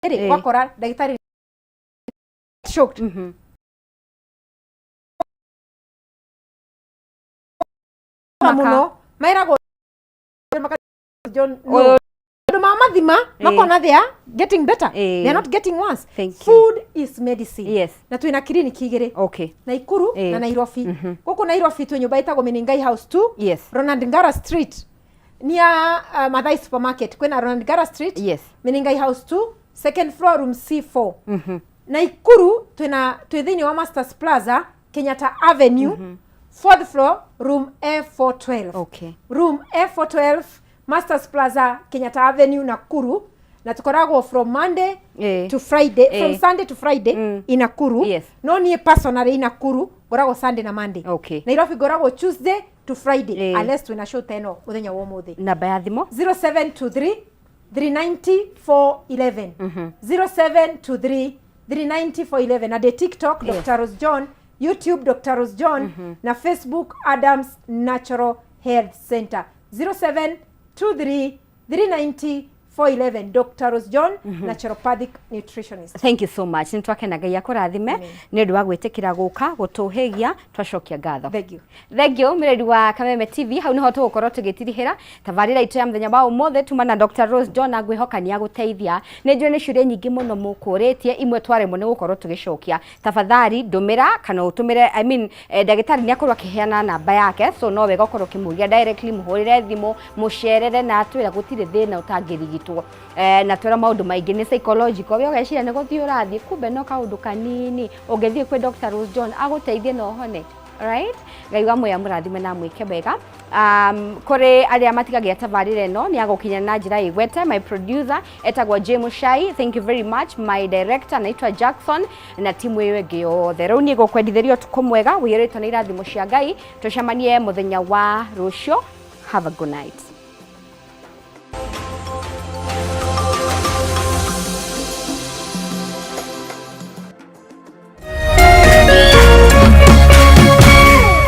Rĩ ũgakora ndagĩtarĩ shocked. Mũno meragwo John no. Andũ ma mathima makona they are getting better, they are not getting worse. Thank you. Food is medicine. Na twĩna kiriniki igĩrĩ, Naikuru na Nairobi. Gũkũ Nairobi twĩ nyũmba ĩtagwo Menengai House 2, Ronald Ngara Street, near Mathai Supermarket. Kwĩna Ronald Ngara Street, Menengai House 2, second floor, room C4. Naikuru twĩna twĩ thĩinĩ wa Masters Plaza, Kenyatta Avenue, fourth floor, room A412. Room A412, Masters Plaza, Kenyatta Avenue, Nakuru. Na tukoragwo from Monday to Friday, from Sunday to Friday in Nakuru. No niĩ personally in Nakuru ngoragwo Sunday na Monday. Nairobi ngoragwo Tuesday to Friday, unless twĩna show ta ĩno mũthenya wa ũmũthĩ. Namba ya thimũ? 0723 390 411, 0723 390 411. Na ndĩ TikTok, Dr. Rose John, YouTube Dr. Rose John, na Facebook Adams Natural Health Center. 0723 390 411, Dr. Rose John, naturopathic nutritionist. Thank you so much. Nĩ twakena. Ngai akũrathime nĩ ũndũ wa gwĩtĩkĩra gũka gũtũhĩgia. Twacokia ngatho. Thank you. Thank you. Mĩreri wa Kameme TV, hau nĩho tũgũkorwo tũgĩtirihĩra tabarĩra itũ ya mũthenya wa ũmũthĩ. Tuma na Dr. Rose John na ngwĩhoka nĩ agũteithia. Nĩ njũĩ nĩ ciũria nyingĩ mũno mũkũrĩtie, imwe twaremwo nĩ gũkorwo tũgĩcokia. Tafadhali ndũmĩra kana ũtũmĩre, I mean, ndagĩtarĩ nĩ akorwo akĩheana namba yake, so no wega ũkorwo ũkĩmũria directly, mũhũrĩre thimũ, mũcerere na atwĩra gũtirĩ thĩna ũtangĩrigitwo, na twĩra maũndũ maingĩ nĩ psychological. We ũgeciria nĩ gũthiĩ ũrathiĩ, kumbe no kaũndũ kanini ũngĩthiĩ kwĩ Dr. Rose John agũteithie na ũhone. Right, Ngai wa muya mũrathime na mwĩke wega. Kũrĩ arĩa matigagia tabarĩra ĩno nĩ agũkinya na njĩra ĩgwete. My producer etagwo J Mushai, thank you very much. My director anaitwa Jackson na timu ĩyo ĩngĩ yothe. Rĩu niĩ gũkwendithĩria ũtukũ mwega ũiyũrĩtwo nĩ irathimo cia Ngai. Tũcemanie mũthenya wa rũciũ. Have a good night.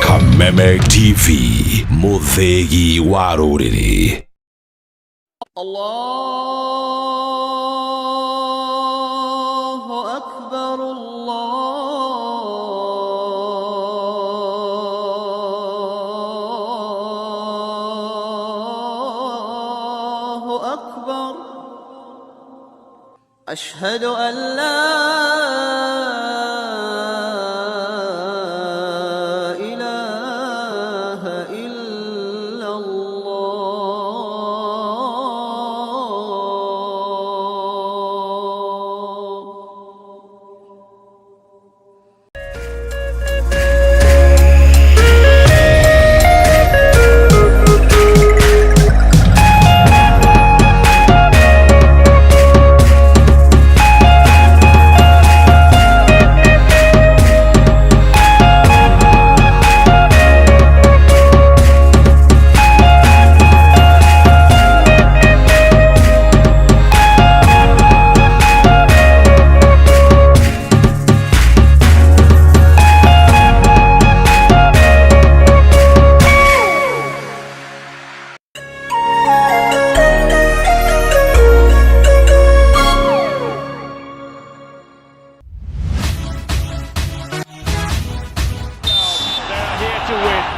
Kameme TV, mũthĩgi wa rũrĩrĩ. الله أكبر، الله أكبر، أشهد أن لا إله إلا الله.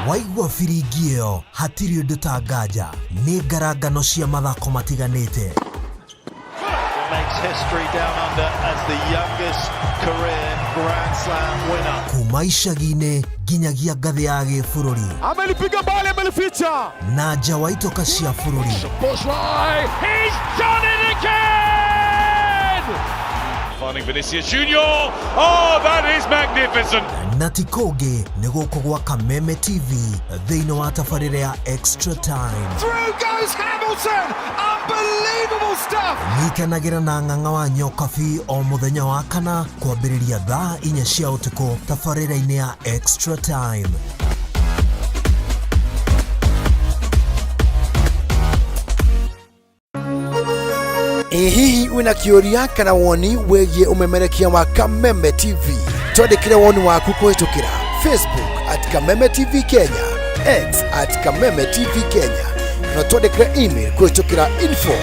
Waigua biringi ĩyo, hatirĩ ũndũ ta nganja, nĩ ngarangano cia mathako matiganĩte. Makes history down under as the youngest career Grand Slam winner. Kuma icagi-inĩ nginyagia ngathĩ ya gĩbũrũri. Amelipiga mbali, amelificha. Na nja wa itoka cia bũrũri. Bushrai, he's done it again! Finding Vinicius Junior. Oh, that is magnificent. Na ti kũngĩ, nĩ gũkũ gwa Kameme TV thĩinĩ wa tabarĩra ya Extra Time. Through goes Hamilton! Unbelievable stuff! Nyitanagĩra na Ng'ang'a wa Nyokabi o mũthenya wa kana kwambĩrĩria thaa 4 cia ũtukũ tabarĩra-inĩ ya Extra Time. Ĩ hihi wĩna kĩũria kana woni wĩgiĩ ũmemerekia wa Kameme TV? Twandĩkĩre woni waku kũhĩtũkĩra Facebook @KamemeTV Kenya, X @KamemeTV Kenya, kana twandĩkĩre email kũhĩtũkĩra info